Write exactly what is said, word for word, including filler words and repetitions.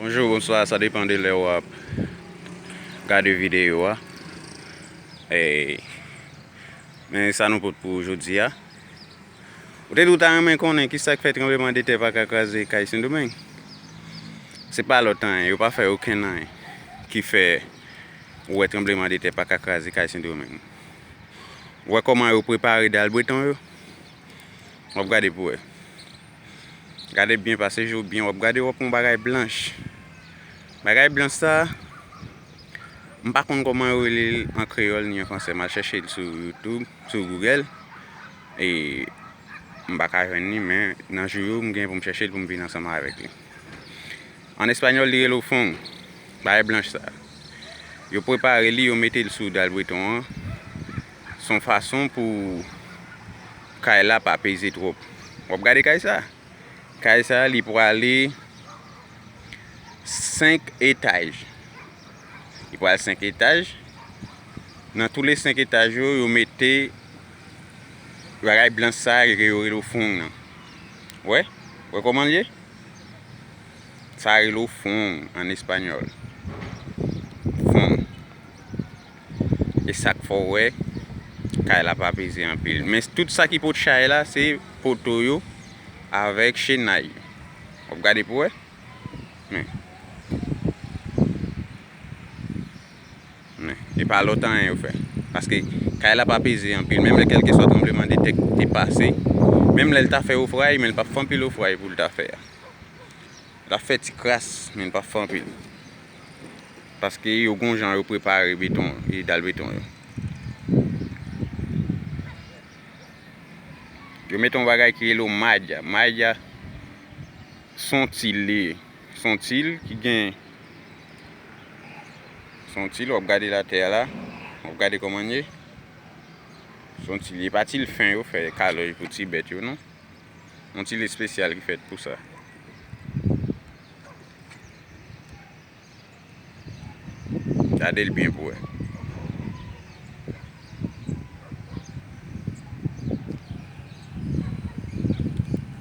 Bonjou, bonswa, sa depann de lè w ap gade videyo a. E, men sa nou pot pou jodi a. Ou te di w ta renmen konnen ki sa k fè tranblemanntè pa ka kraze kay Sendomeng? Se pa lòt anyen, yo pa fè okenn anyen ki fè ou wè tranblemanntè pa ka kraze kay Sendomeng. Ou wè kòman yo prepare dal beton yo? W ap gade pou wè. Gade byen, pase je w byen, w ap gade, w ap wè yon bagay blanch. Bagay blanch sa, m pa konn kòman yo rele l an kreyòl ni an fransè. M al chèche l sou YouTube, sou Google. E m pa ka jwenn li, men nan jou yo, m gen pou m chèche l pou m vin ansanm avèk li. An espanyòl, li rele w fong. Bagay blanch sa. Yo prepare li, yo mete l sou dal beton an. Se yon fason pou kay la pa peze twòp. W ap gade kay sa? Kay sa, li prale senk etaj. Li pral senk etaj. Nan tou le senk etaj yo, yo mete bagay blanch sa ke yo rele w fong nan. Wè? Wè kòman l ye? Sa rele w fong an espanyòl. Fong. E sa k fè w wè kay la pa peze anpil. Men tout sa ki pot chay la, se poto yo avèk chenay yo. W ap gade pou wè. Men. Men, e pa lòt anyen yo fè. Paske kay la pa peze anpil. Menm lè kèlkeswa tranblemanntè ki te pase, menm lè l ta fè ofray, men l p ap fè anpil ofray pou l ta fè a. L ap fè ti kras, men l p ap fè anpil. Paske yo gon jan yo prepare beton e dal beton yo. Yo mete yon bagay ki rele w malla. Malla, se yon til li ye. Se yon til ki gen, se yon til, w ap gade l atè a la. W ap gade kòman l ye. Se yon til, e pa til fen yo fè kalòj pou ti bèt yo, non. Yon til espesyal ki fèt pou sa. Gade l byen pou wè.